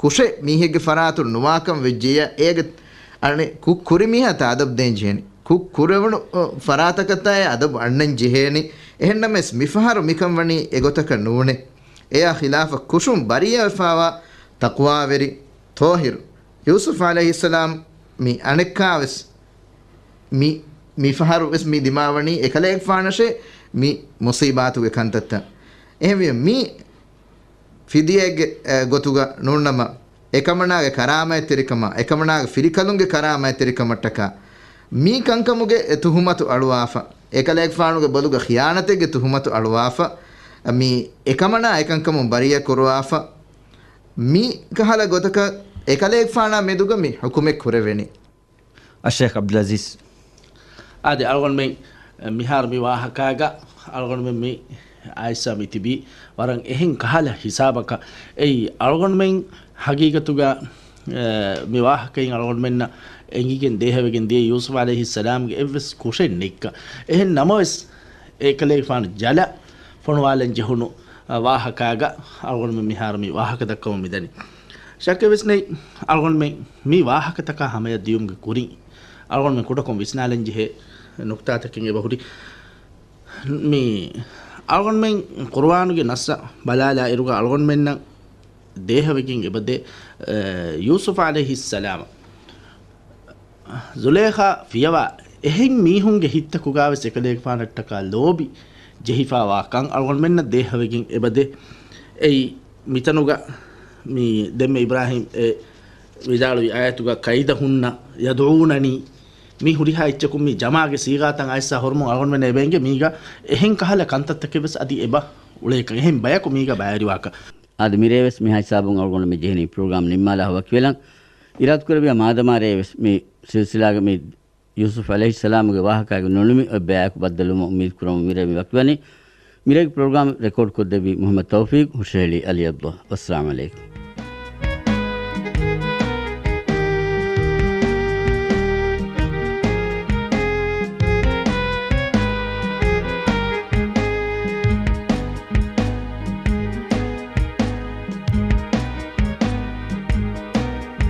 ކުށެއް މީހެއްގެ ފަރާތުން ނުވާކަން ވެއްޖެޔާ، އޭގެ އަނެއް ކުށް ކުރި މީހާ ތާ އަދަބު ދޭން ޖެހޭނެ. ކުށް ކުރެވުނު، އަ، ފަރާތަކަށް ތާ އެ އަދަބު އަންނަން ޖެހޭނެ. އެހެންނަމަވެސް މިފަހަރު މިކަން ވަނީ އެގޮތަކަށް ނޫނޭ. އެޔާ ޚިލާފަށް ކުށުން ބަރީއަވެފާވާ ތަޤްވާވެރި ޠާހިރު ޔޫސުފް ޢަލައިހިއްސަލާމް މި އަނެއްކާވެސް މި، މިފަހަރު ވެސް މި ދިމާވަނީ އެކަލޭގެފާނަށޭ މި މުޞީބާތުގެ ކަންތައްތައް. އެހެންވީމަ މި ފިދިޔައެއްގެ، އެ، ގޮތުގަ ނޫންނަމަ، އެކަމަނާގެ ކަރާމަތްތެރިކަމާ، އެކަމަނާގެ ފިރިކަލުންގެ ކަރާމަތްތެރިކަމަށްޓަކާ މި ކަންކަމުގެ އެ ތުހުމަތު އަޅުވާފަ، އެކަލޭގެފާނުގެ ބޮލުގަ ޚިޔާނަތެއްގެ ތުހުމަތު އަޅުވާފަ، މި އެކަމަނާ އެކަންކަމުން ބަރީއަ ކުރުވާފަ، މި ކަހަލަ ގޮތަކަށް އެކަލޭގެފާނާ މެދުގަ މި ޙުކުމެއް ކުރެވެނީ. އައްޝޭޚް ޢަބްދުލް ޢަޒީޒް. އާދެ، އަޅުގަނޑުމެން މިހާރު މި ވާހަކާގަ އަޅުގަނޑުމެން މި އައިސް މި ތިބީ ވަރަށް އެހެން ކަހަލަ ހިސާބަކަށް. އެއީ އަޅުގަނޑުމެން ޙަޤީޤަތުގަ، އެ، މި ވާހަކައިން އަޅުގަނޑުމެންނަށް އެނގިގެން ދޭހަވެގެން ދިޔަ ޔޫސުފް ޢަލައިހިއްސަލާމްގެ އެއްވެސް ކުށެއް ނެތްކަން. އެހެން ނަމަވެސް، އެކަލޭގެފާނު ޖަލަށް ފޮނުވާލަން ޖެހުނު، އަ، ވާހަކާގަ އަޅުގަނޑުމެން މިހާރު މި ވާހަކަ ދައްކަމުން މިދަނީ. ޝައްކެއް ވެސް ނެތް، އަޅުގަނޑުމެން މި ވާހަކަތަކާ ހަމަޔަށް ދިޔުމުގެ ކުރިން އަޅުގަނޑުމެން ކުޑަކޮށް ވިސްނާލަން ޖެހޭ ނުކްތާތަކެއް އެބަހުރި. މި އަޅުގަނޑުމެން ޤުރުއާނުގެ ނައްސަށް ބަލާލާ އިރުގަ އަޅުގަނޑުމެންނަށް ދޭހަވެގެން އެބަދޭ، އެ، ޔޫސުފް ޢަލައިހިއްސަލާމަށް ޒުލޭޚާ ފިޔަވާ އެހެން މީހުންގެ ހިތްތަކުގަވެސް އެކަލޭގެފާނަށްޓަކާ ލޯބި ޖެހިފާވާކަން އަޅުގަނޑުމެންނަށް ދޭހަވެގެން އެބަދޭ. އެއީ މިތަނުގަ މި ދެންމެ އިބްރާހީމް އެ ވިދާޅުވި އާޔަތުގަ ކައިދަ ހުންނަ ޔަދުޢޫނަނީ މި ހުރިހާ އެއްޗަކުން މި ޖަމާގެ ސީގާތައް އައިސް ހޮރުމުން އަޅުގަނޑުމެން އެބައިނގެ މީގަ އެހެން ކަހަލަ ކަންތައްތަކެއް ވެސް އަދި އެބަ އުޅޭކަން އެހެން ބަޔަކު މީގަ ބައިވެރިވާކަން. އަދި މިރޭވެސް މި ހިސާބުން އަޅުގަނޑު މި ޖެހެނީ ޕްރޮގްރާމް ނިންމާލާ ވަކިވެލަން. އިރާދަކުރެއްވިޔާ މާދަމާ ރޭވެސް މި ސިލްސިލާގެ މި ޔޫސުފް ޢަލައިހިއްސަލާމުގެ ވާހަކާގެ ނުނިމި އޮތް ބަޔާކު ބައްދަލުވުމަށް އުއްމީދު ކުރަމުން މިރޭ މި ވަކިވަނީ. މިރޭގެ ޕްރޮގްރާމް ރެކޯޑް ކޮށްދެއްވީ މުޙައްމަދު ތައުފީޤް، ހުށަހެޅީ އަލީ ޢަބްދުﷲ. ވައްސަލާމް ޢަލައިކުމް.